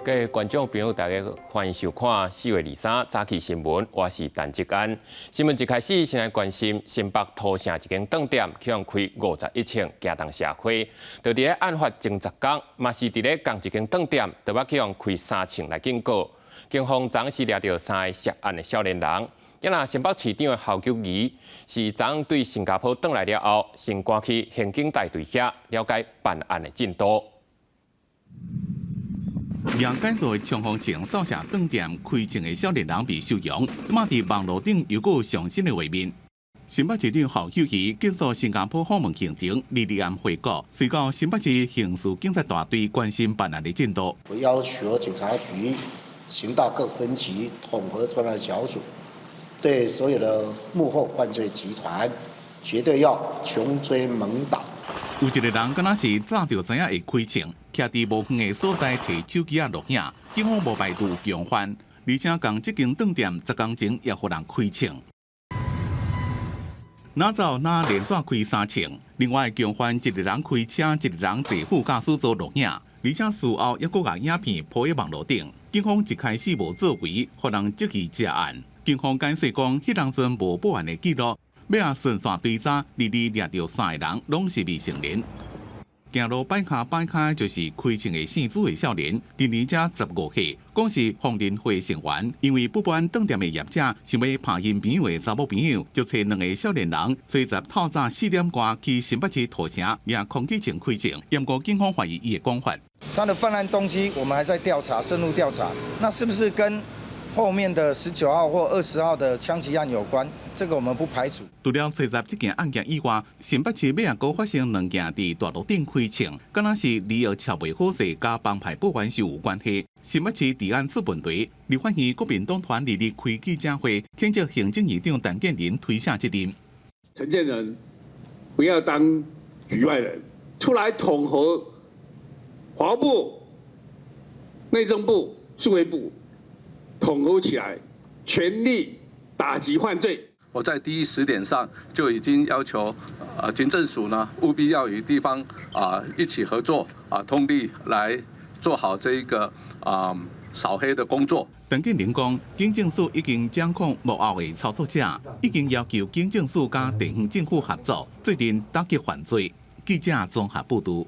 各位觀眾朋友，大家歡迎收看4月23早起新聞，我是陳志安。新聞一開始，先來關心新北土城一間當店，去予人開51槍，驚動社區。就佇咧案發前10工，嘛是佇咧仝一間當店，就欲去予人開三槍來警告。警方昨是掠著三個涉案的少年人。抑若新北市長的侯友宜是昨對新加坡轉來了後，先趕去刑警大隊遐了解辦案的進度。楊改造的長方槍掃射當店開槍的少年人被收容，這馬佇網路頂又閣有上新的畫面。新北市長侯友宜結束新加坡訪問行程，禮二暗回國，隨到新北市刑事警察大隊關心辦案的進度。我要求警察局、刑大各分局統合專案小組，對所有的幕後犯罪集團，絕對要窮追猛打。有一個人敢若是早就知影會開槍，徛佇無遠的所在提手機仔錄影，警方無排除有共犯，而且仝這間當店10工前也予人開槍，哪走哪連續開三槍。另外共犯一個人開車，一個人坐副駕駛座錄影，而且事後猶閣共影片鋪佇網路頂。警方一開始無作為，予人質疑這案。警方解釋講，彼當陣無報案的記錄。尾仔順線追查，二二掠著三個人，攏是未成年。行路擺跤擺跤，就是開槍的姓朱的少年，今年才15歲，講是瘋人會成員，因為不滿當店的業者想欲拍𪜶朋友的查某朋友，就揣兩个少年人，初十透早4點外去新北市土城，掠空氣槍開槍，毋過警方懷疑伊的講法。他的犯案動機，我們還在調查，深入調查，那是不是跟後面的19號或20號的槍擊案有關？這個我們不排除。除了初十這件案件以外，新北市尾仔閣發生兩件佇大路頂開槍，敢若是理由撨袂好勢，佮幫派不完是有關係。新北市治安出問題，立法院國民黨團二日開記者會，譴責行政院長陳建仁推卸責任。陳建仁不要當局外人，出來統合法務部、內政部、數位部。統合起來，全力打擊犯罪。我在第一時點上就已經要求，警政署呢務必要與地方啊一起合作啊，通力來做好這一個啊掃黑的工作。陳建仁講，警政署已經掌控幕後的操作者，已經要求警政署佮地方政府合作，做陣打擊犯罪。記者綜合報導。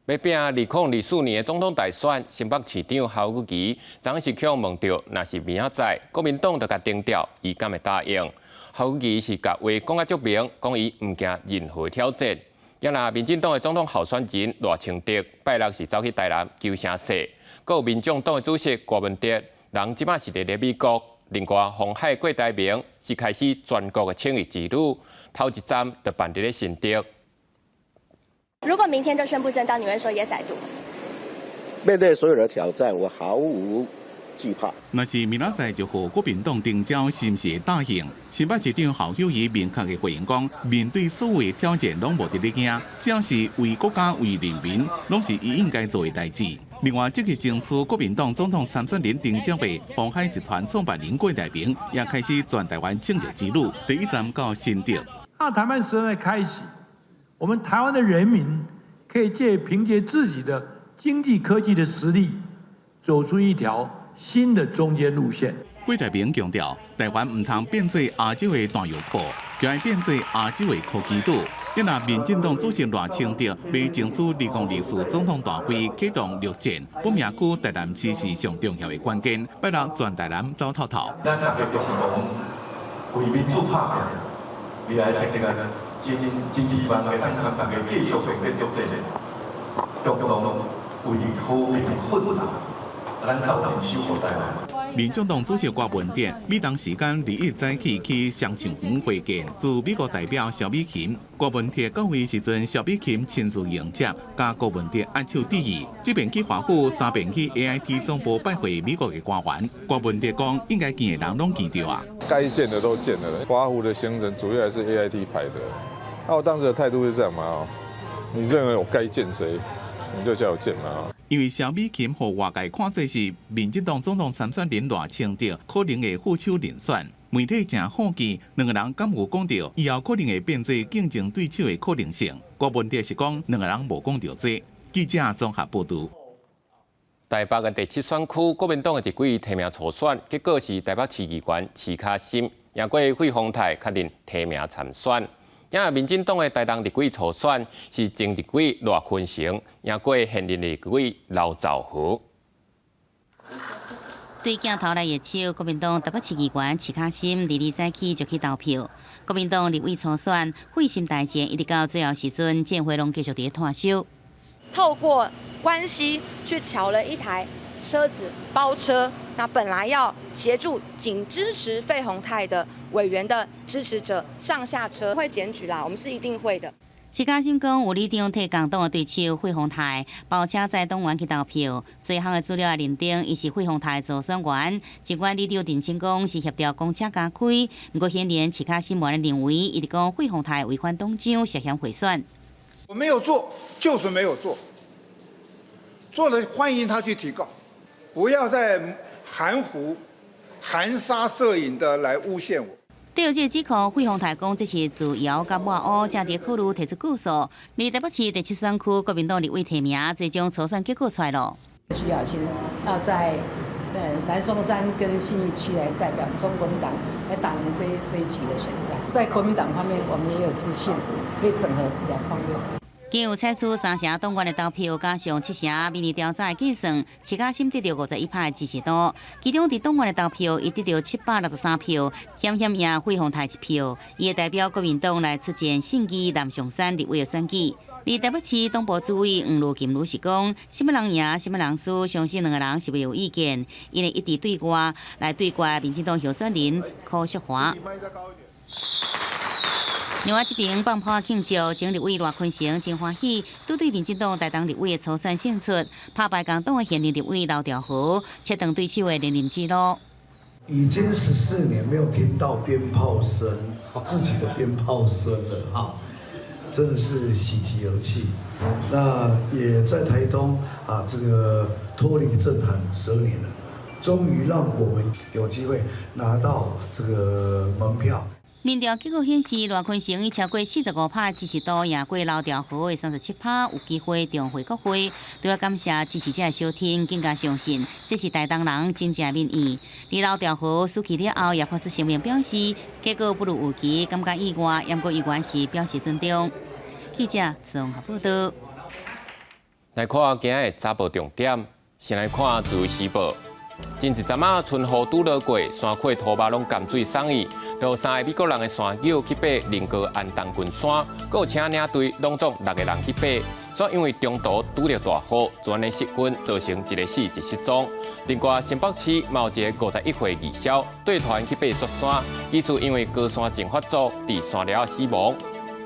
欲拚2024年的總統大選，新北市長侯友宜昨是去予問著，若是明仔載國民黨著共徵召，伊敢會答應？侯友宜是共話講甲足明，講伊毋驚任何挑戰。抑若民進黨的總統候選人賴清德，拜六是走去台南求聲勢，閣有民眾黨的主席郭文哲，人這擺是佇咧美國。另外，鴻海郭台銘是開始全國的請益之旅，頭一站就辦佇咧新竹。如果明天就宣布徵召，你會說 Yes I do？面對所有的挑戰，我毫無懼怕。若是明仔載就予國民黨徵召，是毋是會答應？新北市長侯友宜明確的回應講，面對所有的挑戰，攏無佇咧驚，只要是為國家、為人民，攏是伊應該做的代誌。另外，積極爭取國民黨總統參選人徵召的鴻海集團創辦人郭台銘，也開始全台灣請益之旅，第一站到新竹。那談判時代開始，我們台灣的人民可以借憑借自己的經濟科技的實力，走出一條新的中間路線。郭台銘強調，台灣毋通變做亞洲的彈藥庫，就愛變做亞洲的科技島。若民進黨主席賴清德欲爭取2024總統大位，啟動陸戰，本命區台南市是上重要的關鍵，拜六全台南走透透。咱大家共同為民主拍拼，未來這個真真希望會當參大家繼續變作這個，共同為和平奮鬥，咱鬥陣守護台灣。民眾黨主席郭文哲，美東時間21早起去雙橡園會見駐美國代表蕭美琴。郭文哲到位時陣，蕭美琴親自迎接，佮郭文哲握手致意。這遍去華府，三遍去 AIT 總部拜會美國的官員。郭文哲講，應該見的人攏見著啊。該見的都見了。華府的行程主要還是 AIT 排的。那我當時的態度是這樣嘛？你認為我該見誰，你就叫我見嘛。因為蕭美琴予外界看做是民進黨總統參選人賴清德可能會副手人選，媒體誠好奇兩个人敢有講著以後可能會變做競爭對手的可能性。郭文哲是講兩个人無講著這。記者綜合報導。台北的第七選區國民黨的立委提名初選，結果是台北市議員徐卡心贏過費鴻泰確認提名參選。也民進黨的台東立委初選是前立委賴坤成贏過現任立委劉兆和。對鏡頭來揮手，國民黨台北市議員徐卡心，二二早起就去投票。國民黨立委初選，血心大戰，一直到最後時陣，戰火攏繼續佇咧湠燒。透過關係去喬了一台車子包車，那本來要協助僅支持費鴻泰的委員的支持者上下車，會檢舉啦，我們是一定會的。徐卡心講，有里長替共黨的對手費鴻泰包車載黨員去投票，最後的資料也認定伊是費鴻泰助選員。儘管里長澄清講是協調公車加開，毋過顯然徐卡心無按呢認為，伊直講費鴻泰違反黨章，涉嫌賄選。我沒有做，就是沒有做，做了歡迎他去提告，不要再含糊、含沙射影的來誣陷我。對這個指控，費鴻泰講這是造謠佮抹烏，正佇考慮提出告訴。而台北市第七選區國民黨立委提名，最終初選結果出來囉。徐巧芯要在南松山跟信義區來代表中國民黨來打贏這一局的選戰。在國民黨方面，我們也有自信，可以整合兩方面。經有採取三成黨員的投票，加上七成民意調查的計算，徐卡心得著51%的支持度。其中佇黨員的投票，伊得著763票，險險贏費鴻泰一票。伊會代表國民黨來出戰信義南松山立委的選舉。而台北市黨部主委黃盧金女士講：啥物人贏，啥物人輸，相信兩个人是袂有意見，𪜶會一致對外來對決民進黨候選人柯淑華。另外這邊放炮慶祝，前立委賴坤成真歡喜，拄對民進黨台東立委的初選勝出，拍敗共黨的現任立委劉兆和，切斷對手的連任之路。已經14年沒有聽到鞭炮聲，自己的鞭炮聲了啊！真的是喜極而泣。那也在台東啊，這個脫離政壇12年了，終於讓我們有機會拿到這個門票。民調結果顯示，賴坤成以超過45%支持度贏過劉兆和的37%，有機會重回國會。除了感謝支持者的相挺，更加相信這是台東人真正民意。而劉兆和輸去了後，也發出聲明表示，結果不如預期，感覺意外，毋過依然是表示尊重。記者綜合報道。來看今日早報重點，先來看《自由時報》。前一陣仔春雨拄落過，山區土肉攏含水送去，就三个美國人的山友去爬林高安東群山，閣有請領隊攏總六个人去爬，煞因為中途拄著大雨，就按呢失軍，造成一个死一失蹤。另外，新北市嘛有一个51歲義消帶團去爬雪山，疑似因為高山症發作，佇山了死亡。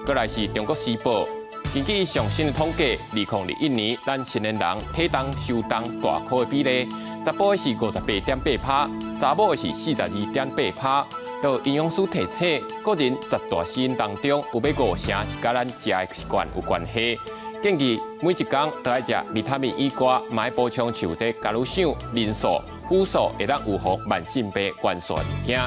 閣來是中國時報。根據上新的統計，2021年咱成年人體重受重大箍的比例，查埔的是58.8%，查某的是42.8%。就營養師提醒，國人十大死因當中有欲五成是佮咱食的習慣有關係。建議每一工都愛食維他命 E 鈣，嘛愛補充像這加魯香、磷素、輔素，會當預防慢性病元素的物件。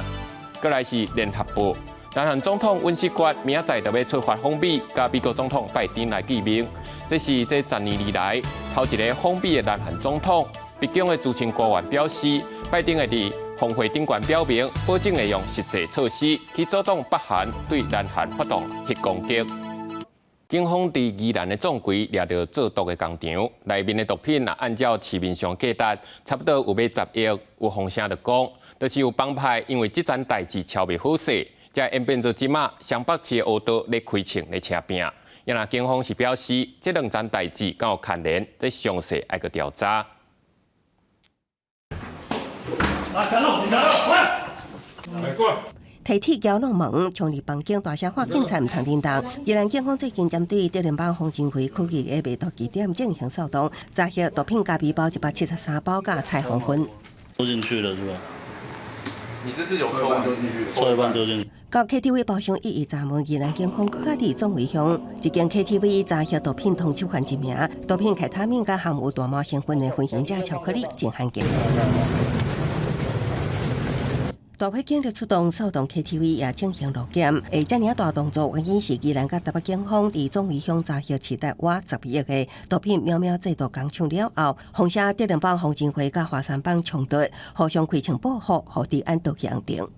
閣來是聯合報。南韓總統尹錫悅明仔載就欲出發訪美，佮美國總統拜登來見面。這是這10年以來頭一個訪美的南韓總統。白宮的資深官員表示，拜登會佇峰會頂懸表明，保證會用實際措施去阻擋北韓對南韓發動核攻擊。警方佇宜蘭的總櫃掠著製毒的工廠，內面的毒品若按照市面上價值，差不多有欲10億。有風聲就講，就是有幫派因為這層代誌敲袂好勢，才演變做這馬雙北市的烏道咧開槍咧車拚。也若警方是表示，這兩樁代誌敢有牽連，這詳細愛閣調查。來，來，過來。提鐵撬弄門，衝入房間，大聲喊警察毋通振動。宜蘭警方最近針對竹聯幫風神會區域的賣毒據點進行掃蕩，查獲毒品加微包173包佮彩虹粉。丟進去了是吧？你這次有抽嗎？抽一半丟進去。到 KTV 包廂一一查問，宜蘭警方閣較佇總圍鄉一間 KTV 查獲毒品通緝犯一名，毒品開他命佮含有大麻成分的飛行者巧克力真罕見。大批警力出動掃蕩 KTV，也進行路檢。會遮爾大動作，原因是宜蘭佮台北警方佇總圍鄉查獲市值倚12億的毒品喵喵製毒工廠了後，風聲竹聯幫黃金輝佮華山幫衝突，互相開槍報復，予治安倒去紅燈。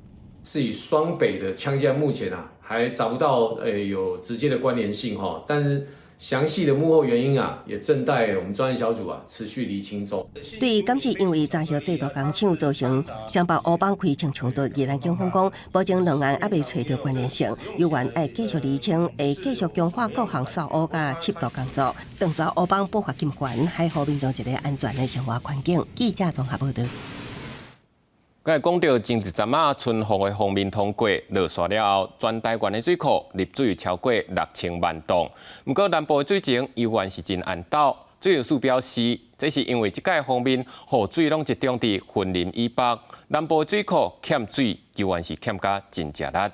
是與雙北的槍擊案目前啊，還找不到有直接的關聯性哈，但是詳細的幕後原因啊，也正待我們專案小組啊持續釐清中。對，敢是因為查獲製毒工廠造成雙北烏幫開槍衝突，宜蘭警方講，目前兩案猶未揣著關聯性，猶原愛繼續釐清，會繼續強化各項掃烏佮緝毒工作，斷絕烏幫報復金環，還予民眾一個安全的生活環境。記者綜合報導。閣來講著前一陣仔春風的鋒面通過落煞了後，全台灣的水庫入水超過6000萬噸。毋過南部的水情猶原是真絚斗。水利署表示，這是因為這屆鋒面雨水攏集中佇雲林以北，南部水庫欠水猶原是欠甲真食力。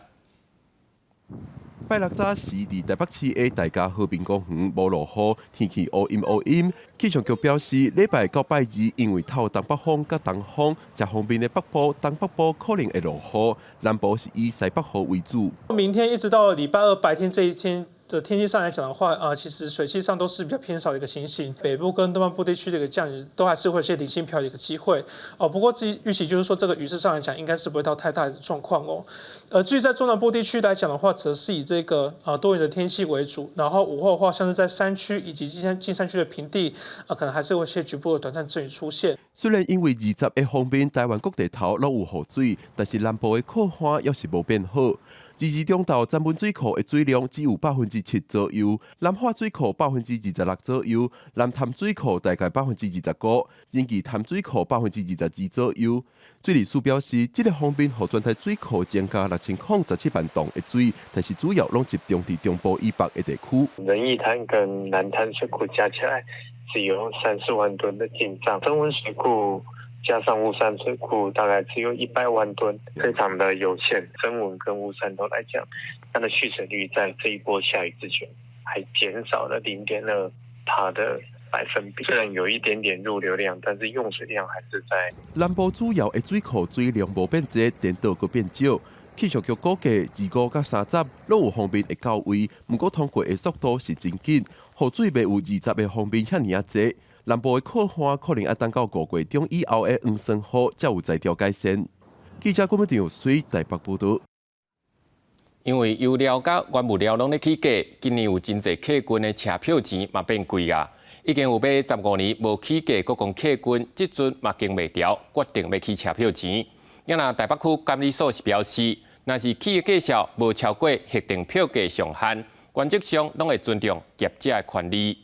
拜六早時，佇台北市的大家和平公園無落雨，天氣烏陰烏陰。氣象局表示，禮拜到拜二，因為透東北風佮東風，遮鋒面的北部、東北部可能會落雨，南部是以西北雨為主。明天一直到禮拜二白天這一天的天氣上來講的話，啊，其實水汽上都是比較偏少的一個情形。北部跟東半部地區的一個降雨都還是會有些零星飄雨的一個機會。哦，不過至於預期就是說，這個雨勢上來講，應該是不會到太大的狀況哦。至於在中南部地區來講的話，則是以這個啊多雲的天氣為主。然後午後的話，像是在山區以及近山區的平地，啊，可能還是會有些局部的短暫陣雨出現。雖然因為20的鋒面，台灣各地頭攏有雨水，但是南部的庫旱猶是無變好。二二中晝曾文水庫的水量只有7%左右，南化水庫26%左右，南潭水庫大概25%，仁義潭水庫22%左右。水利署表示，這个鋒面予全台水庫增加6017萬噸的水，但是主要攏集中佇中部以北的地區。仁義潭跟南潭水庫加起來只有3、4萬噸的進賬，曾文水庫加上烏山水庫，大概只有100萬噸，非常的有限。曾文跟烏山頭來講，它的蓄水率在這一波下雨之前還減少了0.2%的百分比。雖然有一點點入流量，但是用水量還是在。南部主要的水庫水量無變濟，顛倒閣變少。氣象局估計，25佮30攏有鋒面會到位，毋過通過的速度是真緊，雨水袂有20的鋒面遐爾仔濟。南部的庫旱可能愛等到5月中以後的黃酸雨才有才調改善。記者郭文水台北報導。因為油料佮原物料攏咧起價，今年有真濟客運的車票錢嘛變貴啊！已經有欲15年無起價國光客運，這陣嘛撐袂牢，決定欲起車票錢。若台北區監理所是表示，若是起的價數無超過核定票價上限，原則上攏會尊重業者的權利。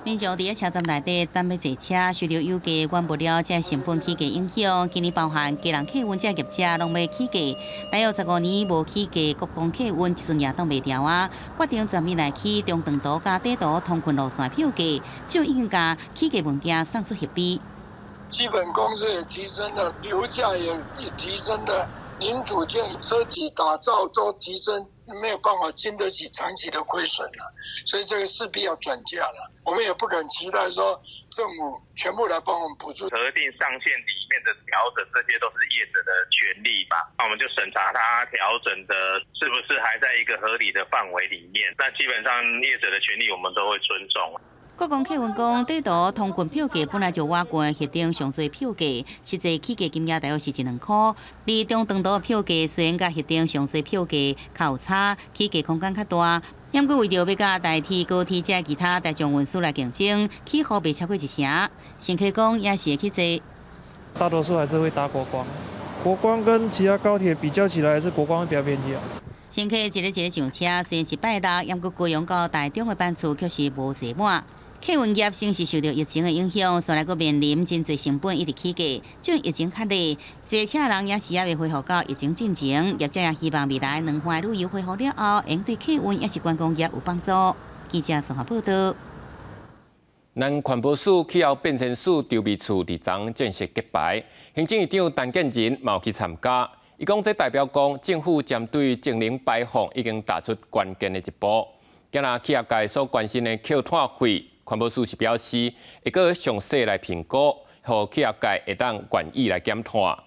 民眾佇車站內底等欲坐車，受著油價、原物料這成本起價影響，今年包含家人客運這業者攏欲起價，大約15年無起價，國光客運這陣也擋袂牢啊！決定全面來起中長途佮短途通勤路線票價，就已經共起價文件送出協議。基本工資也提升了，油價也提升了，零組件、車體打造都提升。沒有辦法經得起長期的虧損了，所以這個勢必要轉嫁了。我們也不敢期待說政府全部來幫我們補助。核定上限裡面的調整，這些都是業者的權利嘛。那我們就審查他調整的是不是還在一個合理的範圍裡面。那基本上業者的權利，我們都會尊重。國光客運講，短途通勤票價本來就倚近核定上濟票價，實際起價金額大約是一兩箍。而中長途的票價雖然佮核定上濟票價較有差，起價空間較大。毋過為著欲佮台鐵、高鐵這其他大眾運輸來競爭，起予袂超過一成。乘客講也是會去坐。大多數還是會搭國光，國光跟其他高鐵比較起來，是國光比較便宜啊。乘客一个一个上車，雖然是拜六，毋過高雄到台中的班次卻是無坐滿。客運業先是受著疫情的影響，煞來閣面臨真濟成本一直起價，這疫情較熱，坐車人也是猶未恢復到疫情進前。業者也希望未來兩岸旅遊恢復了後，會對客運抑是觀光業有幫助。記者綜合報導。咱環保署氣候變遷署籌備處佇昨正式揭牌，行政院長陳建仁嘛有去參加。伊講這代表講，政府針對淨零排放已經踏出關鍵的一步。今仔企業界所關心的扣碳費，環保署是表示，會閣詳細來評估，予企業界會當願意來減碳。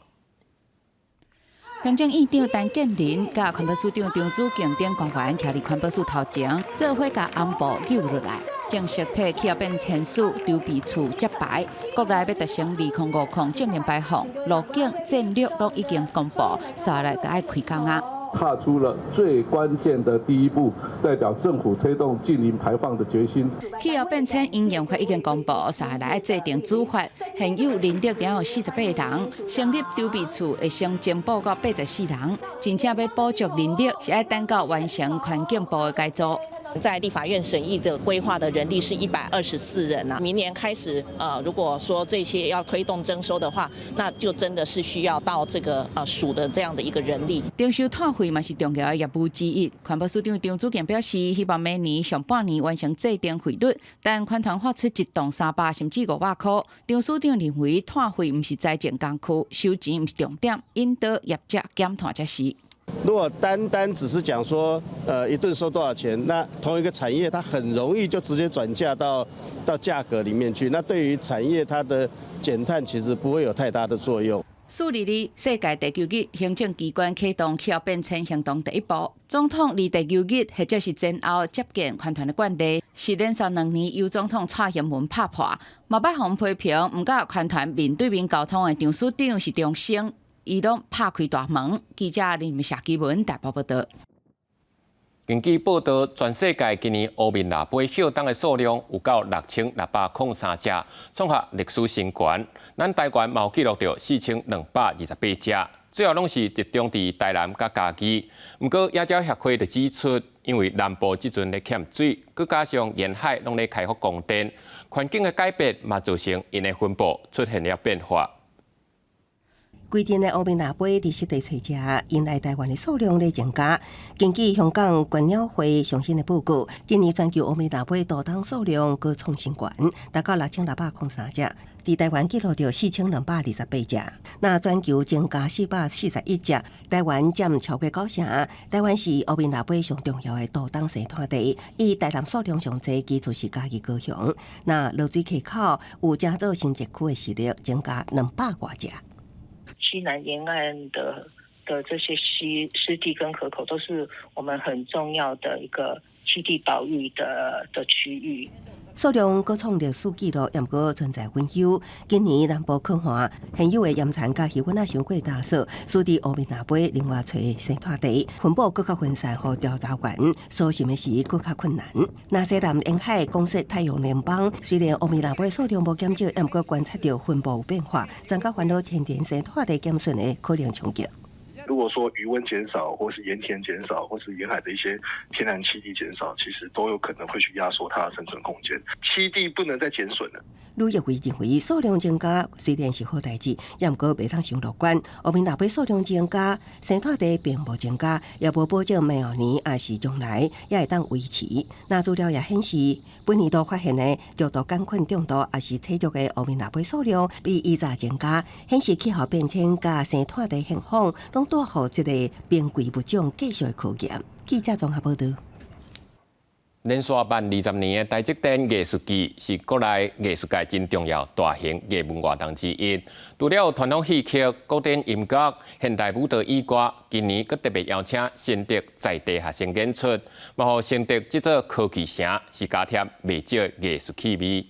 行政院長陳建仁佮環保署長張主敬等官員徛佇環保署頭前，做伙共紅布搝落來，正式替氣候變遷署籌備處揭牌。國內欲達成2050淨零排放路徑戰略攏已經公布，紲落來就愛開工啊！踏出了最關鍵的第一步，代表政府推動淨零排放的決心。氣候變遷因應法已經公布，紲落來愛制定主法，現有人力頂有48人，成立籌備處會先增補到84人，真正欲補足人力，是愛等到完成環境部的改組。在立法院審議的規劃的人力是124人啊，明年開始，如果說這些要推動徵收的話，那就真的是需要到這個署的這樣的一個人力。徵收碳費嘛是重要的業務之一。環保署長張主健表示，希望明年上半年完成制定費率，但環團發出一棟300甚至500塊。張署長認為碳費毋是財政工具，收錢毋是重點，引導業者減碳才是。如果單單只是講說，一噸收多少錢，那同一個產業它很容易就直接轉嫁到價格裡面去，那對於產業它的減碳其實不會有太大的作用。4·22世界地球日，行政機關啟動氣候變遷行動第一步。總統佇地球日或者是前後接見環團的慣例，是連續2年由總統蔡英文拍破，嘛捌予批評，毋佮環團面對面溝通的張署長是中生。伊攏拍開大門。記者林夏基文台北報道。根據報道，全世界今年烏面蜊飛曉東的數量有到6603隻，創下歷史新高。咱台灣嘛有記錄著4228隻，主要攏是集中佇台南佮嘉義。毋過野鳥協會就指出，因為南部這陣咧欠水，閣加上沿海攏咧開發供電，環境的改變嘛造成𪜶的分布出現了變化。規陣的烏面蜊飛佇濕地揣食，引來台灣的數量咧增加。根據香港觀鳥會上新的報告，今年全球烏面蜊飛渡冬數量閣創新高，達到6603隻。佇台灣記錄著4228隻，那全球增加441隻，台灣佔超過九成。台灣是烏面蜊飛上重要的渡冬生態地，以台南數量上濟，其次是嘉義高雄。那濁水溪口有誠做生殖區的實力增加200外隻。西南沿岸的這些溪濕地跟河口，都是我們很重要的一個棲地保育的區域。數量閣創歷史紀錄，毋過存在隱憂。今年南部乾旱，現有的鹽田佮魚塭仔傷過乾燥，使得烏面蜊飛另外揣生態地，分布閣較分散，予調查員搜尋的時閣較困難。那西南沿海講說太陽聯邦，雖然烏面蜊飛數量無減少，毋過觀察著分布有變化，專家煩惱天然生態地減損的可能衝擊。如果說魚塭減少，或是鹽田減少，或是沿海的一些天然棲地減少，其實都有可能會去壓縮它的生存空間。棲地不能再減損了。呂玉輝認為數量增加雖然是好代誌，也毋過袂當傷樂觀。烏面蜊飛數量增加，生態地並無增加，也無保證明後年抑是將來也會當維持。那資料也顯示，本年度發現的肉毒桿菌中毒抑是體弱的烏面蜊飛數量比以前增加，顯示氣候變遷佮生態地現況攏帶予這个瀕危物種繼續的考驗。記者綜合報道。連續辦20年的台積電藝術季是國內藝術界真重要大型藝文活動之一。除了傳統戲曲、古典音樂、現代舞蹈以外，今年閣特別邀請新竹在地學生演出，嘛予新竹這座科技城是加添袂少藝術氣味。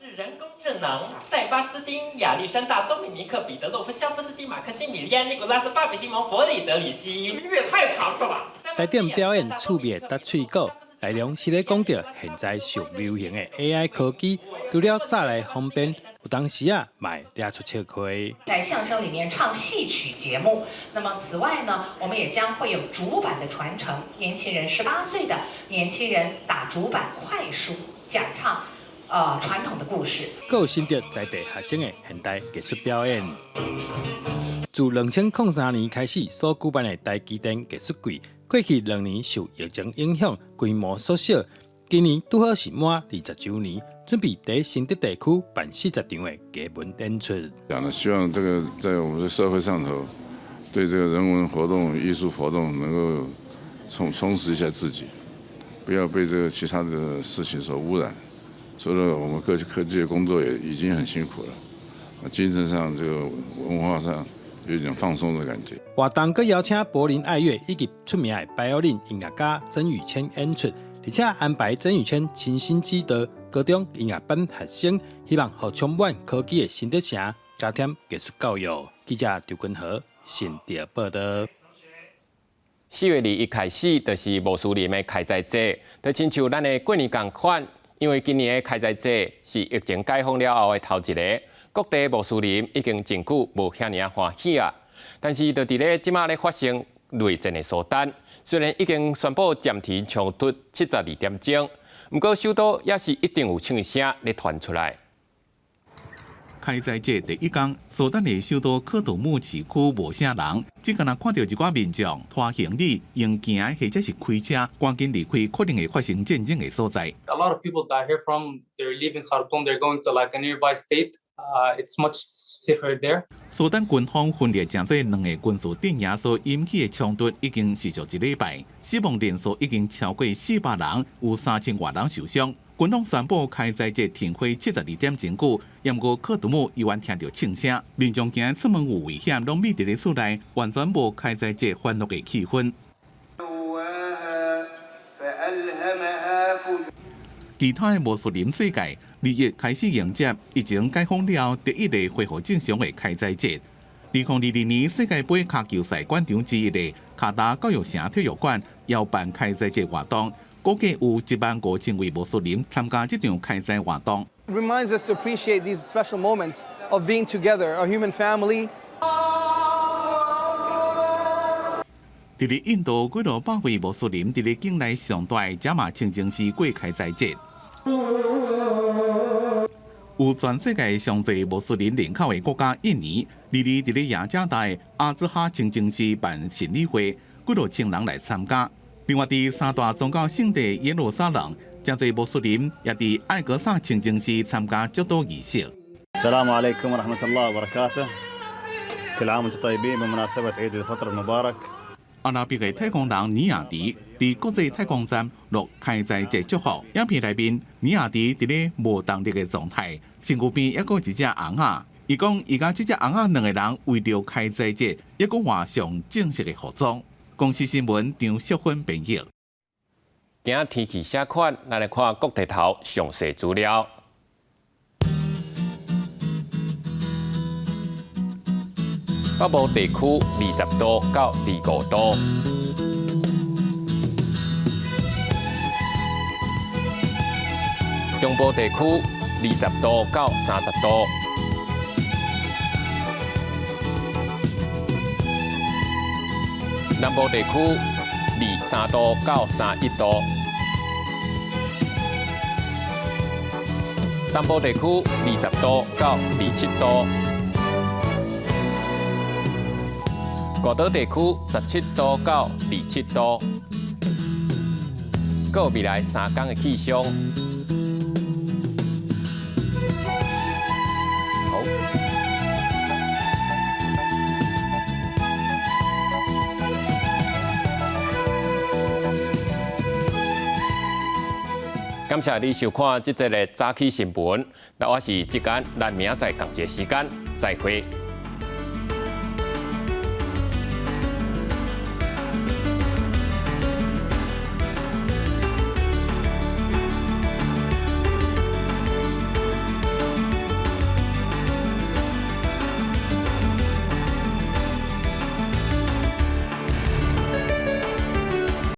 是人工智能、塞巴斯丁、亞歷山大、多米尼克、彼得洛夫、肖夫斯基、馬克西米利安、尼古拉斯、巴比西蒙、弗里德里希，名字也太長了吧！台頂表演趣味搭喙鼓，內容是咧講著現在上流行的 AI 科技，除了早來方便，有當時啊，嘛會掠出笑話。在相聲裡面唱戲曲節目，那麼此外呢，我們也將會有竹板的傳承，年輕人18歲的年輕人打竹板快書講唱，傳統的故事。閣有新竹在地學生的現代藝術表演。自2003年開始所舉辦的台積電藝術季，過去2年受疫情影響，規模縮小。今年拄好是滿20週年，準備佇新竹地區辦40場的藝文演出。講呢，希望這個在我們的社會上頭，對這個人文活動、藝術活動能夠充實一下自己，不要被這個其他的事情所污染。除了我們科技的工作也已經很辛苦了，精神上、這個文化上、有點放鬆的感覺。活動閣邀請柏林愛樂以及出名的排奧林音樂家曾宇謙演出，而且安排曾宇謙親身指導高中音樂班學生，希望予充滿科技的新德城加添藝術教育。記者張君和新竹報導。4月21開始，就是穆斯林的開齋節，就親像咱的過年仝款。因為今年的開齋節是疫情解封了後的頭一个，各地穆斯林已經真久無遐爾仔歡喜啊。但是，就佇咧這馬咧發生內戰的蘇丹，雖然已經宣布暫停衝突72點鐘，毋過首都也是一定有槍聲咧傳出來。開齋節第一工，蘇丹的首都喀土穆市區無啥人，只敢若看著一寡民眾拖行李、用行或者是開車，趕緊離開可能會發生戰爭的所在。 A lot of people that I hear from, they're leaving Khartoum, they're going to like a nearby state. It's much safer there. 蘇丹軍方分裂成做兩个軍事陣營所引起的衝突已經持續一禮拜，死亡人數已經超過400人，有3000外人受傷。軍方宣布開齋節停火72點鐘久，毋過喀土穆依然聽著槍聲，民眾驚出門有危險，攏覕佇咧厝內，完全無開齋節歡樂的氣氛。其他的穆斯林世界，21開始迎接疫情解封了後第一个恢復正常的開齋節。2022年世界盃跤球賽館場之一的卡達教育城體育館邀辦開齋節活動。估計有1萬5千位穆斯林參加這場開齋活動。 Reminds us to appreciate these special moments of being together, a human family. 佇咧印度，幾落百位穆斯林佇咧境內上大的賈馬清真寺過開齋節。有全世界上濟穆斯林人口的國家印尼，22佇咧雅加達的阿茲哈清真寺辦神禮會，幾落千人來參加。另外，佇三大宗教聖地耶路撒冷，誠濟穆斯林也佇艾格薩清真寺參加祝禱儀式。 السلام عليكم ورحمة الله وبركاته. كل عام وأنتم طيبين بمناسبة عيد الفطر المبارك. 阿拉伯的太空人尼亞迪佇國際太空站錄開齋節祝福。影片內面，尼亞迪佇咧無動力的狀態，身軀邊猶閣有一隻尪仔。伊講，伊佮這隻尪仔兩个人為著開齋節，猶閣換上正式的服裝。公視新聞張淑芬編譯。今仔天氣啥款？咱來看國地頭詳細資料。北部地區20度到25度，中部地區20度到30度，南部地區23度到31度，東部地區20度到27度。外島地區17度到27度，閣有未來3工的氣象。好，感謝你收看這節的早起新聞。那我是這間，咱明仔載仝一个時間再會。